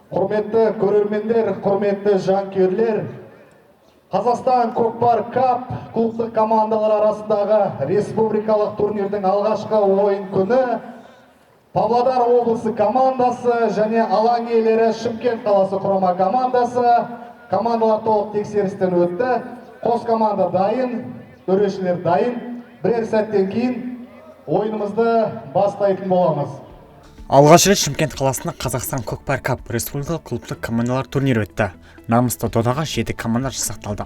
Құрметті көрермендер, құрметті жанкүйерлер, Қазақстан Көкпар Кап клубтық командалар арасындағы республикалық турнирдің алғашқы ойын күні. Павлодар облысы командасы және алаң иелері Шымкент қаласы құрама командасы. Командалар толық тексерістен өтті. Қос команда дайын, төрешілер дайын. Бірер сәттен кейін ойынымызды бастайтын боламыз. Алғаш рет Шымкент қаласында Қазақстан Көкпар Кап республикалық клубтық командалар турнирі өтті. Намысты додаға жеті команда жасақталды.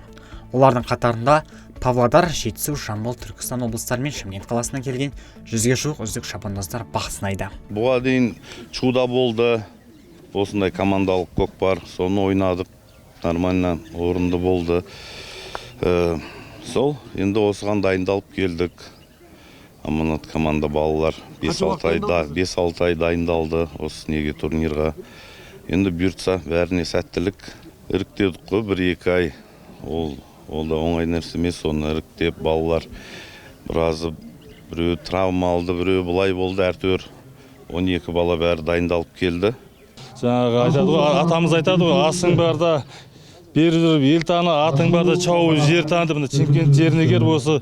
Олардың қатарында Павлодар, Жетісу, Жамбыл, Түркістан облыстары мен Шымкент қаласынан келген 100-ге жуық үздік шабандоздар бақ сынайды. Бұған дейін Шуда болды осындай командалық көкпар, соны ойнадық, нормально, орынды болды. Сол енді осыған дайындалып келдік. Аманат команда балалар 5-6 айда, 5-6 ай дайындалды осы неге, турнирға. Енді бұйыртса, бәріне сәттілік. Іріктедік қой 1-2 ай, ол да оңай нәрсе емес. Соны іріктеп, балалар біразы, біреуі травма алды, біреуі былай болды, әйтеуір 12 бала бәрі дайындалып келді. Жаңағы айтады ғой, атамыз айтады ғой: «Асың барда бері жүріп ел таны, атың барда шауып жер таны», – деп. Мына Шымкент жеріне келіп, осы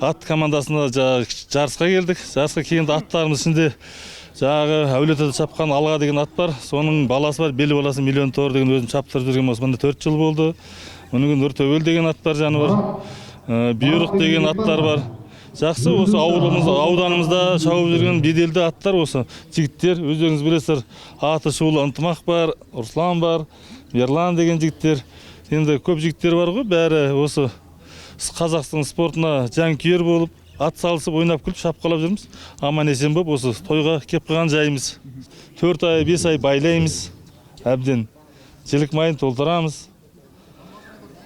ат командасына жаңағы жарысқа келдік. Жарысқа келгенде аттарымыз ішінде жаңағы Әулиеатада шапқан Алға деген ат бар, соның баласы бар, бел баласы Миллион Тор деген, өзім шаптырып жүрген осы мында 4 жыл болды. Одан кейін Нұртөбел деген ат бар, жануар, Бұйрық деген аттар бар. Жақсы, осы ауылымыз, ауданымызда шауып жүрген беделді аттар осы жігіттер. Өздеріңіз білесіздер, аты шулы Ынтымақ бар, Руслан бар, Ерлан деген жігіттер, енді көп жігіттер бар ғой. Бәрі осы Қазақстан спортына жанкүйер болып, ат салысып, ойнап күліп, шапқылап жүрміз. Аман есен болып осы тойға келіп қалған жайымыз. 4 ай, 5 ай байлаймыз, әбден жілік майын толтырамыз,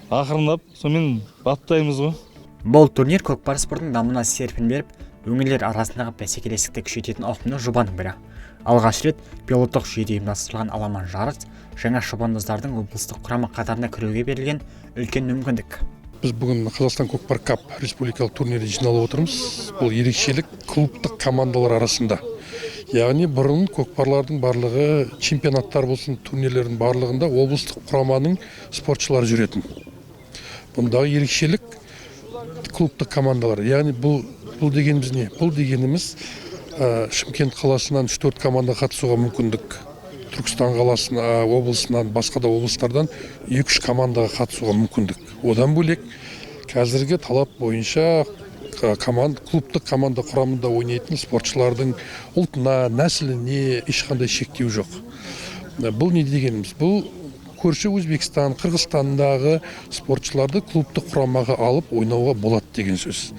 ақырындап сонымен баптаймыз ғой. Бұл турнир көкпар спортының дамуына серпін беріп, өңірлер арасындағы бәсекелестікті күшейтетін ауқымды жобаның бірі. Алғаш рет пилоттық жүйеде ұйымдастырылған аламан жарыс жаңа шабандоздардың облыстық құрама қатарына кіруге берілген үлкен мүмкіндік. Біз бүгін Қазақстан Көкпар Кап республикалық турниріне жиналып отырмыз. Бұл ерекшелік клубтық командалар арасында. Яғни бұрын көкпарлардың барлығы, чемпионаттар болсын, турнирлердің барлығында облыстық құраманың спортшылары жүретін. Бұндағы ерекшелік клубтық командалар. Яғни бұл дегеніміз не? Бұл дегеніміз Шымкент қаласынан үш төрт команда қатысуға мүмкіндік. Түркістан қаласына, облысынан, басқа да облыстардан екі үш командаға қатысуға мүмкіндік. Одан бөлек, қазіргі талап бойынша команда, клубтық команда құрамында ойнайтын спортшылардың ұлтына, нәсіліне ешқандай шектеу жоқ. Бұл не дегеніміз? Бұл көрші Өзбекстан, Қырғызстандағы спортшыларды клубтық құрамаға алып ойнауға болады деген сөз.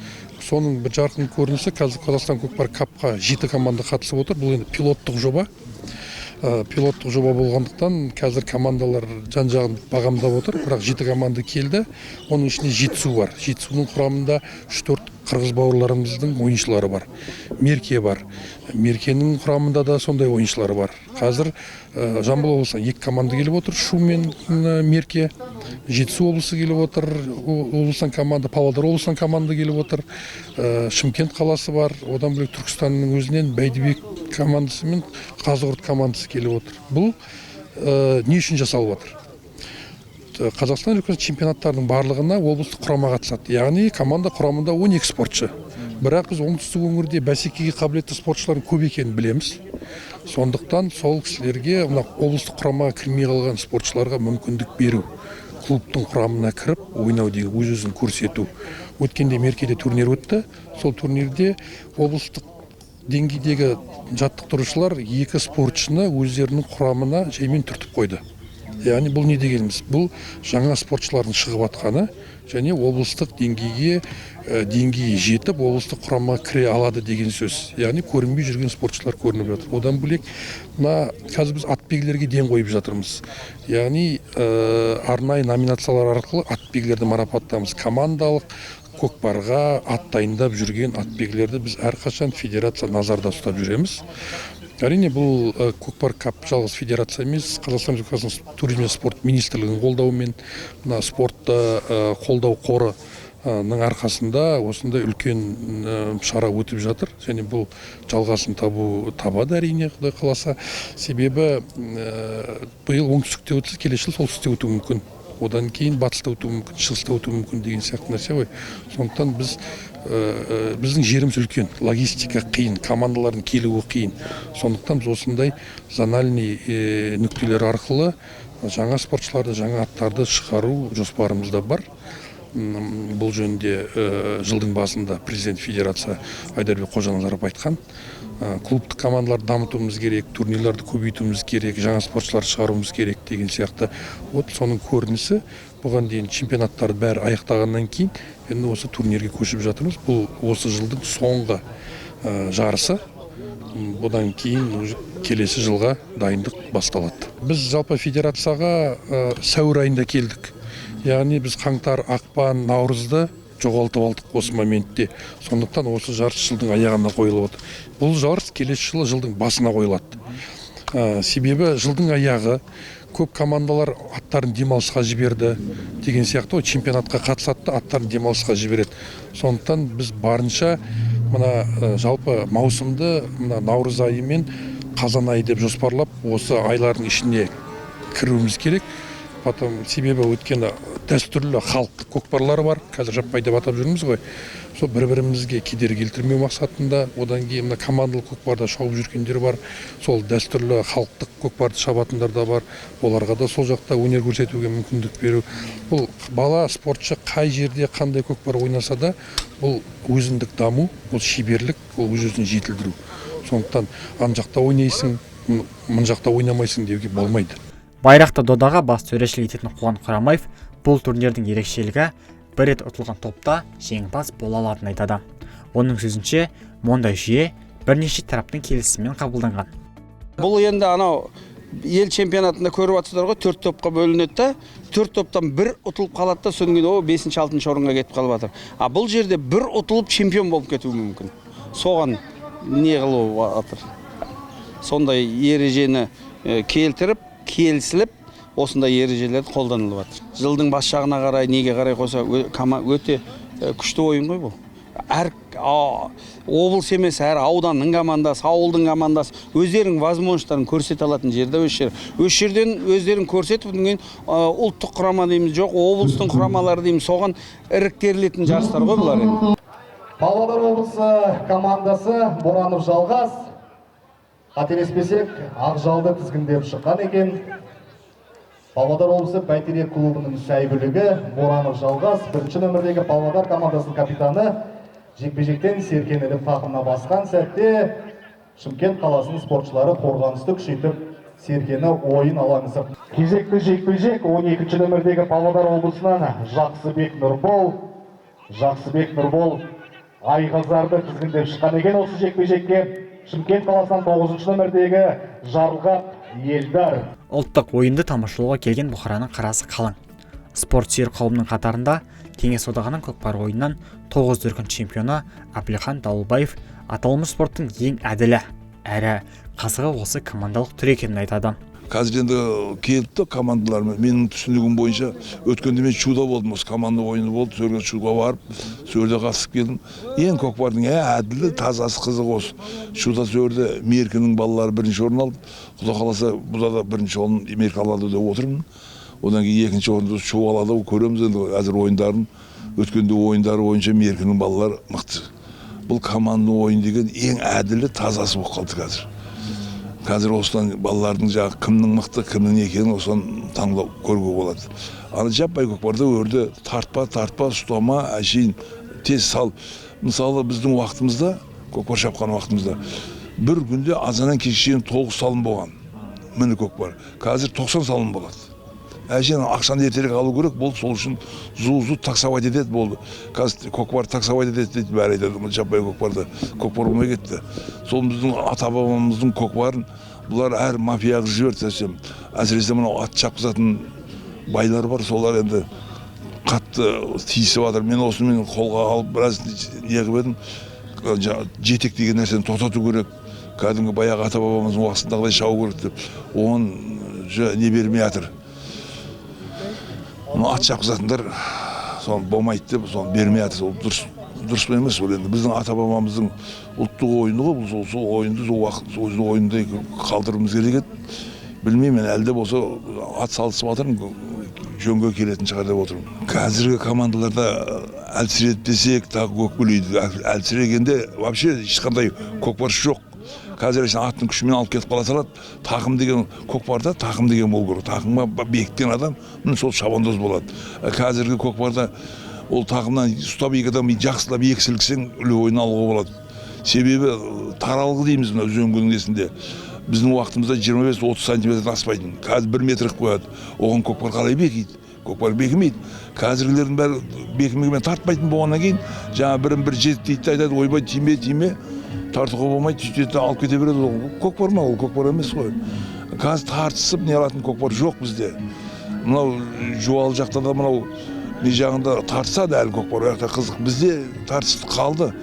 Соның бір жарқын көрінісі: қазір Қазақстан Көкпар Капқа жеті команда қатысып отыр. Бұл енді пилоттық жоба. Пилоттық жоба болғандықтан, қазір командалар жан жағын бағамдап отыр. Бірақ жеті команда келді, оның ішінде Жетісу бар. Жетісудың құрамында үш төрт қырғыз бауырларымыздың ойыншылары бар, Мерке бар, Меркенің құрамында да сондай ойыншылар бар. Қазір Жамбыл облысынан екі команда келіп отыр, Шу мен Мерке. Жетісу облысы келіп отыр, облыстан команда, Павлодар облысынан команда келіп отыр. Шымкент қаласы бар. Одан бөлек, Түркістанның өзінен Бәйдібек командасы мен Қазығұрт командасы келіп отыр. Бұл не үшін жасалып жатыр? Қазақстан Республикасы чемпионаттарының барлығына облыстық құрама қатысады, яғни команда құрамында 12 спортшы. Бірақ біз оңтүстік өңірде бәсекеге қабілетті спортшылардың көп екенін білеміз. Сондықтан сол кісілерге, мына облыстық құрамаға кірмей қалған спортшыларға мүмкіндік беру, клубтың құрамына кіріп ойнау деген өз өзін көрсету. Өткенде Меркеде турнир өтті. Сол турнирде облыстық деңгейдегі жаттықтырушылар екі спортшыны өздерінің құрамына жаймен түртіп қойды. Яғни бұл не дегеніміз? Бұл жаңа спортшылардың шығып жатқаны және облыстық деңгейге, деңгейі жетіп, облыстық құрамға кіре алады деген сөз. Яғни көрінбей жүрген спортшылар көрініп жатыр. Одан бөлек, мына қазір біз атбегілерге ден қойып жатырмыз. Яғни арнайы номинациялар арқылы атбегілерді марапаттаймыз. Командалық көкпарға ат дайындап жүрген атбегілерді біз әрқашан федерация назарда ұстап жүреміз. Әрине, бұл Көкпар Кап жалғыз федерация емес, Қазақстан Республикасының туризм және спорт министрлігінің қолдауымен, мына спортты қолдау қоры. арқасында осындай үлкен шара өтіп жатыр. Және бұл жалғасын табады әрине, Құдай қаласа. Себебі биыл оңтүстікте өтсе, келесі жыл солтүстікте өтуі мүмкін. Одан кейін батыста өтуі мүмкін, шығыста өтуі мүмкін деген сияқты нәрсе ғой. Сондықтан біздің жеріміз үлкен, логистика қиын, командалардың келуі қиын. Сондықтан біз осындай зональный нүктелер арқылы жаңа спортшыларды, жаңа аттарды шығару жоспарымызда бар. Бұл жөнінде жылдың басында президент федерация Айдарбек Қожаназаров айтқан. Клубтық командаларды дамытуымыз керек, турнирларды көбейтуіміз керек, жаңа спортшылар шығаруымыз керек деген сияқты. Вот соның көрінісі, бұған дейін чемпионаттарды бәрі аяқтағаннан кейін енді осы турнирге көшіп жатырмыз. Бұл осы жылдың соңғы жарысы. Бұдан кейін уже келесі жылға дайындық басталады. Біз жалпы федерацияға сәуір айында келдік. Яғни біз қаңтар, ақпан, наурызды жоғалтып алдық осы моментте. Сондықтан осы жарыс жылдың аяғына қойылып отыр. Бұл жарыс келесі жылы жылдың басына қойылады. Себебі жылдың аяғы көп командалар аттарын демалысқа жіберді деген сияқты ғой, чемпионатқа қатысады да аттарын демалысқа жібереді. Сондықтан біз барынша мына жалпы маусымды мына наурыз айы мен қазан айы деп жоспарлап осы айлардың ішіне кіруіміз керек. Потом себебі өйткені дәстүрлі халықтық көкпарлар бар, қазір жаппай деп атап жүрміз ғой. Сол бір-бірімізге кедергі келтірмеу мақсатында, одан кейін мына командалық көкпарда шауып жүргендер бар, сол дәстүрлі халықтық көкпарды шабатындар да бар, оларға да сол жақта өнер көрсетуге мүмкіндік беру. Бұл бала спортшы қай жерде қандай көкпар ойнаса да, бұл өзіндік даму, бұл шеберлік, ол өз-өзін жетілдіру. Сондықтан ан жақта ойнайсың, мына жақта ойнамайсың деуге болмайды. Байрақты додаға бас төрешілік ететін Қуан Құрамаев бұл турнирдің ерекшелігі бір рет ұтылған топта жеңімпаз бола алатынын айтады. Оның сөзінше, мұндай жүйе бірнеше тараптың келісімімен қабылданған. Бұл енді анау ел чемпионатында көріп жатсыздар ғой, 4 топқа бөлінеді да, 4 топтан бір ұтылып қалады да, содан кейін о 5-6 орынға кетіп қалып жатыр. А бұл жерде бір ұтылып чемпион болып кетуі мүмкін. Соған не қылып жатыр? Сондай ережені келтіріп, келісіліп, осындай ережелерді қолданылып жатыр. Жылдың бас жағына қарай, неге қарай қойса, өте күшті ойын ғой бұл. Әр облыс емес, әр ауданның командасы, ауылдың командасы өздерінің возможностьтарын көрсете алатын жерде осы жер. Осы жерден өздерін көрсетіп, одан кейін ұлттық құрама дейміз, жоқ, облыстың құрамалары дейміз, соған іріктелетін жарыстар ғой бұлар енді. Павлодар облысы командасы Боранов Жалғас, қателеспесек, Ақжалды тізгіндеп шыққан екен. Павлодар облысы Бәйтерек клубының сәйгүлігі Боранов Жалғас, бірінші нөмірдегі Павлодар командасының капитаны, жекпе-жектен серкені іліп тақымына басқан сәтте Шымкент қаласының спортшылары қорғанысты күшейтіп, серкені ойын алаңы. Кезекті жекпе-жек 12 нөмірдегі Павлодар облысынан Жақсыбек Нұрбол. Жақсыбек Нұрбол Айғазарды тізгіндеп шыққан екен осы жекпе-жекке. Шымкент қаласынан 9 нөмірдегі Жарылғап Елдар. Ұлттық ойынды тамашалауға келген бұқараның қарасы қалың. Спорт сүйер қауымның қатарында Кеңес одағының көкпар ойынынан 9 дүркін чемпионы Әбілхан Дауылбаев аталмыш спорттың ең әділі әрі қызығы осы командалық түрі екенін айтады. Қазір енді келіпті командалар. Менің түсінігім бойынша өткенде мен Шуда болдым, осы команда ойыны болды, сол жерге Шуға барып, сол жерде қатысып келдім. Ең көкпардың әділі, тазасы, қызығы осы. Шуда сол жерде Меркінің балалары бірінші орын алды. Құдай қаласа, бұда да бірінші орын Меркі алады деп отырмын. Одан кейін екінші орынды Шу алады, көреміз енді әзір ойындарын. Өткенде ойындары бойынша Меркінің балалары мықты. Бұл командалық ойын деген ең әділі, тазасы болып қалды қазір. Қазір осыдан балалардың жағы кімнің мықты, кімнің екенін осыдан таңдап көруге болады. Ана жаппай көкпарда өрді тартпа, тартпа, ұстама, әшейін тез сал. Мысалы біздің уақытымызда, көкпар шапқан уақытымызда бір күнде азаннан кешке шейін 9 салым болған. Міне көкпар. Қазір 90 салым болады. Әшейін ақшаны ертерек алу керек болды, сол үшін зу-зу таксовать етеді болды. Қазір көкпар таксовать етеді дейді, бәрі айтады, мына жаппай көкпарда көкпар болмай кетті. Сол біздің ата-бабамыздың көкпарын бұлар әр мафия қылып жіберді совсем. Әсіресе мынау ат шапқызатын байлар бар, солар енді қатты тиісіп жатыр. Мен осыны қолға алып біраз не қылып едім. Жетек деген нәрсені тоқтату керек. Кәдімгі баяғы ата-бабамыздың уақытындағыдай шабу керек деп. Оған не бермей жатыр. Мына ат шапқызатындар Соны болмайды деп, соны бермей жатыр. Ол дұрыс емес ол енді. Біздің ата бабамыздың ұлттық ойыны ғой бұл, сол ойынды сол уақыт сол ойындай қалдыруымыз керек еді. Білмеймін, әлі де болса ат салысып жатырмын, жөнге келетін шығар деп отырмын. Қазіргі командаларда әлсіреді десек, тағы өкпелейді. Әлсірегенде вообще ешқандай көкпаршы жоқ. Қазір аттың күшімен алып кетіп қала салады. Тақым деген көкпарда тақым деген болу керек. Тақымға бекіткен адам міне сол шабандоз болады. Қазіргі көкпарда ол тақымнан ұстап екі адам жақсылап екі сілкісең любойын алуға болады. Себебі таралғы дейміз мына үзеңгінің несінде. Біздің уақытымызда 25-30 сантиметрден аспайтын. Қазір 1 метр қылып қояды. Оған көкпар қалай бекиді? Көкпар бекімейді. Қазіргілердің бәрі бекімегімен тартпайтын болғаннан кейін жаңа бірін бір жетектейді де айтады, ойбай тиме, тиме, тартуға болмайды, сөйтеді де алып кете береді. Ол көкпар ма? Ол көкпар емес қой. Қазір тартысып не алатын көкпар жоқ бізде. Мынау Жуалы жақта да мынау не жағында тартысады әлі көкпар, ол жақта қызық. Бізде тартыс қалды.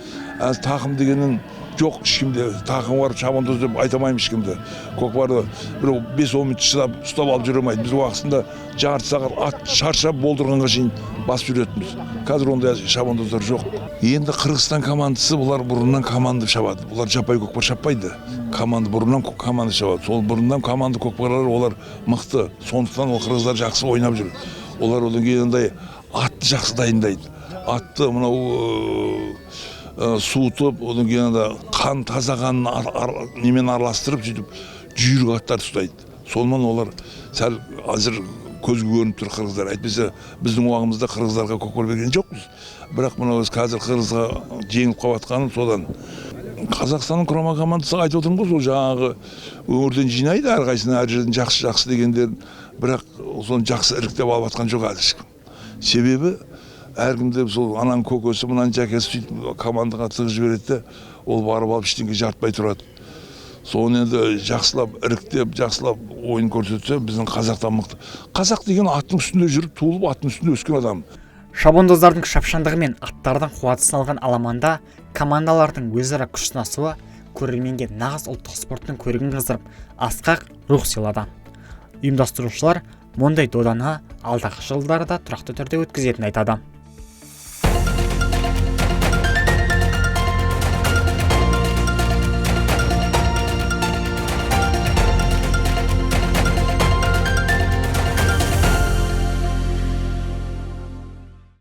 Әз тақым дегеннің жоқ ешкімде. Тақым бар шабандоз деп айта алмаймын ешкімді. Көкпарды бір 5-10 минут шыдап ұстап алып жүре алмайды. Біз уақытысында жарты сағат ат шаршап болдырғанға шейін басып жүретінбіз. Қазір ондай шабандоздар жоқ. Енді Қырғызстан командасы бұлар бұрыннан команда шабады. Бұлар жапай көкпар шаппайды. Команда бұрыннан команда шабады. Сол бұрыннан команда көкпарлары олар мықты. Сондықтан ол қырғыздар жақсы ойнап жүр. Олар одан кейін андай атты жақсы дайындайды. Атты мынау суытып, одан кейін анда қан, таза қанын немен араластырып, сөйтіп жүйрік аттар ұстайды. Сонымен олар сәл азыр көзге көрініп тұр қырғыздар. Әйтпесе біздің уағымызда қырғыздарға көкпар берген жоқпыз. Бірақ мынау қазір қырғызға жеңіліп қалып жатқаны содан. Қазақстанның құрама командасы айтып отырмын ғой, сол жаңағы өңірден жинайды әрқайсысынан, әр жерден жақсы-жақсы дегендерін, бірақ соны жақсы іріктеп алып жатқан жоқ әлі ешкім. Себебі әркімде сол ананың көкесі, мынаның жәкесі сөйтіп командаға тығып жібереді де, ол барып алып ештеңе жартпай тұрады. Соны енді жақсылап іріктеп, жақсылап ойын көрсетсе, біздің қазақтан мықты. Қазақ деген аттың үстінде жүріп, туылып аттың үстінде өскен адам. Шабандоздардың шапшаңдығы мен аттардың қуаты сыналған аламанда командалардың өзара күш сынасуы көрерменге нағыз ұлттық спорттың көрігін қыздырып, асқақ рух сыйлады. Ұйымдастырушылар мұндай доданы алдағы жылдары да тұрақты түрде өткізетінін айтады.